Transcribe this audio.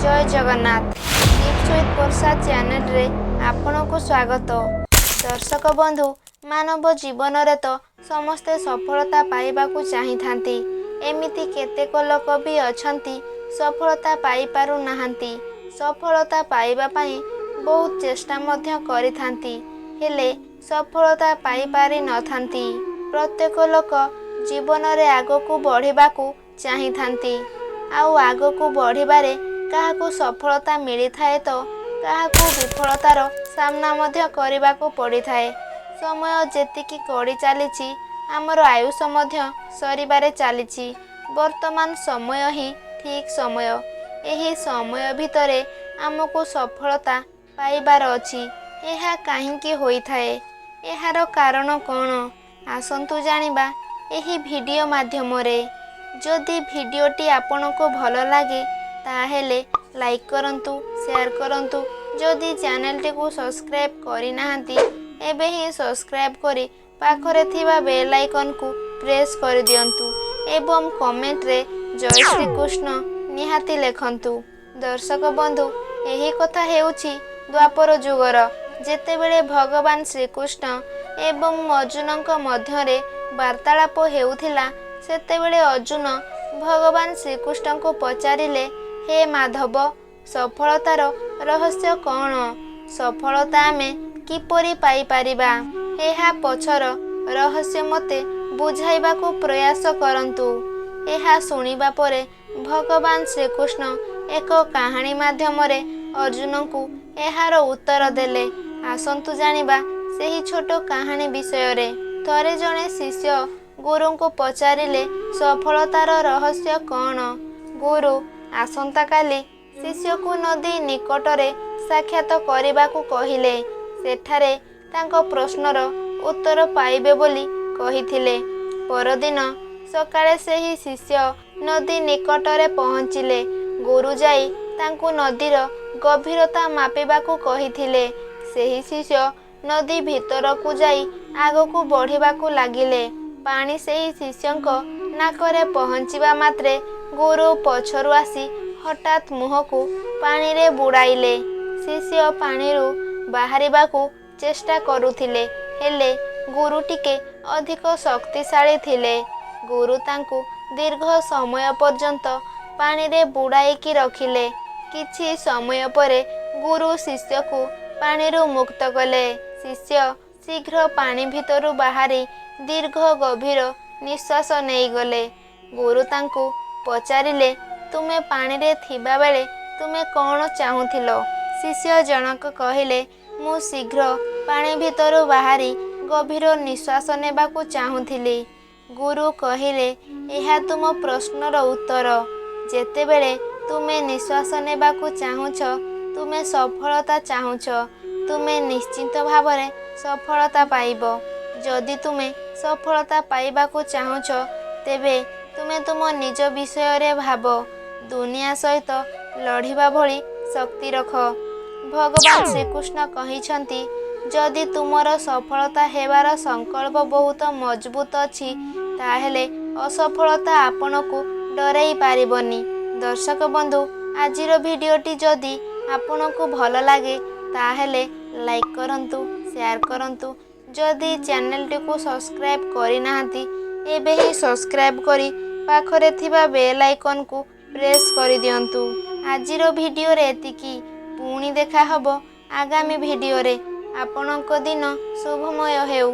Jay Jagannath. Tips with ବର୍ଷା ଚ୍ୟାନେଲରେ ଆପଣଙ୍କୁ ସ୍ୱାଗତ। ଦର୍ଶକ ବନ୍ଧୁ, ମାନବ ଜୀବନରେ ତ ସମସ୍ତେ ସଫଳତା ପାଇବାକୁ ଚାହିଁଥାନ୍ତି। ଏମିତି କେତେକ ଲୋକ ବି ଅଛନ୍ତି ସଫଳତା ପାଇପାରୁନାହାନ୍ତି। ସଫଳତା ପାଇବା ପାଇଁ ବହୁତ ଚେଷ୍ଟା ମଧ୍ୟ କରିଥାନ୍ତି, ହେଲେ ସଫଳତା ପାଇପାରିନଥାନ୍ତି। ପ୍ରତ୍ୟେକ ଲୋକ ଜୀବନରେ ଆଗକୁ ବଢ଼ିବାକୁ ଚାହିଁଥାନ୍ତି, ଆଉ ଆଗକୁ ବଢ଼ିବାରେ କାହାକୁ ସଫଳତା ମିଳିଥାଏ ତ କାହାକୁ ବିଫଳତାର ସାମ୍ନା ମଧ୍ୟ କରିବାକୁ ପଡ଼ିଥାଏ। ସମୟ ଯେତିକି ଗଡ଼ି ଚାଲିଛି, ଆମର ଆୟୁଷ ମଧ୍ୟ ସରିବାରେ ଚାଲିଛି। ବର୍ତ୍ତମାନ ସମୟ ହିଁ ଠିକ୍ ସମୟ। ଏହି ସମୟ ଭିତରେ ଆମକୁ ସଫଳତା ପାଇବାର ଅଛି। ଏହା କାହିଁକି ହୋଇଥାଏ, ଏହାର କାରଣ କ'ଣ, ଆସନ୍ତୁ ଜାଣିବା ଏହି ଭିଡ଼ିଓ ମାଧ୍ୟମରେ। ଯଦି ଭିଡ଼ିଓଟି ଆପଣଙ୍କୁ ଭଲ ଲାଗେ ତାହେଲେ ଲାଇକ୍ କରନ୍ତୁ, ସେୟାର କରନ୍ତୁ। ଯଦି ଚ୍ୟାନେଲଟିକୁ ସବସ୍କ୍ରାଇବ୍ କରିନାହାନ୍ତି, ଏବେ ହିଁ ସବସ୍କ୍ରାଇବ୍ କରି ପାଖରେ ଥିବା ବେଲ୍ ଆଇକନ୍କୁ ପ୍ରେସ୍ କରିଦିଅନ୍ତୁ ଏବଂ କମେଣ୍ଟରେ ଜୟ ଶ୍ରୀକୃଷ୍ଣ ନିହାତି ଲେଖନ୍ତୁ। ଦର୍ଶକ ବନ୍ଧୁ, ଏହି କଥା ହେଉଛି ଦ୍ୱାପର ଯୁଗର, ଯେତେବେଳେ ଭଗବାନ ଶ୍ରୀକୃଷ୍ଣ ଏବଂ ଅର୍ଜୁନଙ୍କ ମଧ୍ୟରେ ବାର୍ତ୍ତାଳାପ ହେଉଥିଲା, ସେତେବେଳେ ଅର୍ଜୁନ ଭଗବାନ ଶ୍ରୀକୃଷ୍ଣଙ୍କୁ ପଚାରିଲେ, ହେ ମାଧବ, ସଫଳତାର ରହସ୍ୟ କ'ଣ? ସଫଳତା ଆମେ କିପରି ପାଇପାରିବା? ଏହା ପଛର ରହସ୍ୟ ମୋତେ ବୁଝାଇବାକୁ ପ୍ରୟାସ କରନ୍ତୁ। ଏହା ଶୁଣିବା ପରେ ଭଗବାନ ଶ୍ରୀକୃଷ୍ଣ ଏକ କାହାଣୀ ମାଧ୍ୟମରେ ଅର୍ଜୁନଙ୍କୁ ଏହାର ଉତ୍ତର ଦେଲେ। ଆସନ୍ତୁ ଜାଣିବା ସେହି ଛୋଟ କାହାଣୀ ବିଷୟରେ। ଥରେ ଜଣେ ଶିଷ୍ୟ ଗୁରୁଙ୍କୁ ପଚାରିଲେ, ସଫଳତାର ରହସ୍ୟ କ'ଣ? ଗୁରୁ ଆସନ୍ତାକାଲି ଶିଷ୍ୟକୁ ନଦୀ ନିକଟରେ ସାକ୍ଷାତ କରିବାକୁ କହିଲେ। ସେଠାରେ ତାଙ୍କ ପ୍ରଶ୍ନର ଉତ୍ତର ପାଇବେ ବୋଲି କହିଥିଲେ। ପରଦିନ ସକାଳେ ସେହି ଶିଷ୍ୟ ନଦୀ ନିକଟରେ ପହଞ୍ଚିଲେ। ଗୁରୁ ଯାଇ ତାଙ୍କୁ ନଦୀର ଗଭୀରତା ମାପିବାକୁ କହିଥିଲେ। ସେହି ଶିଷ୍ୟ ନଦୀ ଭିତରକୁ ଯାଇ ଆଗକୁ ବଢ଼ିବାକୁ ଲାଗିଲେ। ପାଣି ସେହି ଶିଷ୍ୟଙ୍କ ନାକରେ ପହଞ୍ଚିବା ମାତ୍ରେ ଗୁରୁ ପଛରୁ ଆସି ହଠାତ୍ ମୁହଁକୁ ପାଣିରେ ବୁଡ଼ାଇଲେ। ଶିଷ୍ୟ ପାଣିରୁ ବାହାରିବାକୁ ଚେଷ୍ଟା କରୁଥିଲେ, ହେଲେ ଗୁରୁ ଟିକେ ଅଧିକ ଶକ୍ତିଶାଳୀ ଥିଲେ। ଗୁରୁ ତାଙ୍କୁ ଦୀର୍ଘ ସମୟ ପର୍ଯ୍ୟନ୍ତ ପାଣିରେ ବୁଡ଼ାଇକି ରଖିଲେ। କିଛି ସମୟ ପରେ ଗୁରୁ ଶିଷ୍ୟକୁ ପାଣିରୁ ମୁକ୍ତ କଲେ। ଶିଷ୍ୟ ଶୀଘ୍ର ପାଣି ଭିତରୁ ବାହାରି ଦୀର୍ଘ ଗଭୀର ନିଶ୍ୱାସ ନେଇଗଲେ। ଗୁରୁ ତାଙ୍କୁ ପଚାରିଲେ, ତୁମେ ପାଣିରେ ଥିବାବେଳେ ତୁମେ କ'ଣ ଚାହୁଁଥିଲ? ଶିଷ୍ୟ ଜଣକ କହିଲେ, ମୁଁ ଶୀଘ୍ର ପାଣି ଭିତରୁ ବାହାରି ଗଭୀର ନିଶ୍ୱାସ ନେବାକୁ ଚାହୁଁଥିଲି। ଗୁରୁ କହିଲେ, ଏହା ତୁମ ପ୍ରଶ୍ନର ଉତ୍ତର। ଯେତେବେଳେ ତୁମେ ନିଶ୍ୱାସ ନେବାକୁ ଚାହୁଁଛ, ତୁମେ ସଫଳତା ଚାହୁଁଛ, ତୁମେ ନିଶ୍ଚିତ ଭାବରେ ସଫଳତା ପାଇବ। ଯଦି ତୁମେ ସଫଳତା ପାଇବାକୁ ଚାହୁଁଛ, ତେବେ ତୁମେ ତୁମ ନିଜ ବିଷୟରେ ଭାବ। ଦୁନିଆ ସହିତ ଲଢ଼ିବା ଭଳି ଶକ୍ତି ରଖ। ଭଗବାନ ଶ୍ରୀକୃଷ୍ଣ କହିଛନ୍ତି, ଯଦି ତୁମର ସଫଳତା ହେବାର ସଂକଳ୍ପ ବହୁତ ମଜବୁତ ଅଛି, ତାହେଲେ ଅସଫଳତା ଆପଣଙ୍କୁ ଡରାଇ ପାରିବନି। ଦର୍ଶକ ବନ୍ଧୁ, ଆଜିର ଭିଡ଼ିଓଟି ଯଦି ଆପଣଙ୍କୁ ଭଲ ଲାଗେ ତାହେଲେ ଲାଇକ୍ କରନ୍ତୁ, ସେୟାର କରନ୍ତୁ। ଯଦି ଚ୍ୟାନେଲଟିକୁ ସବସ୍କ୍ରାଇବ୍ କରିନାହାନ୍ତି, ଏବେ ହିଁ ସବସ୍କ୍ରାଇବ୍ କରି ପାଖରେ ଥିବା ବେଲ୍ ଆଇକନ୍କୁ ପ୍ରେସ୍ କରିଦିଅନ୍ତୁ। ଆଜିର ଭିଡ଼ିଓରେ ଏତିକି। ପୁଣି ଦେଖା ହେବ ଆଗାମୀ ଭିଡ଼ିଓରେ। ଆପଣଙ୍କ ଦିନ ଶୁଭମୟ ହେଉ।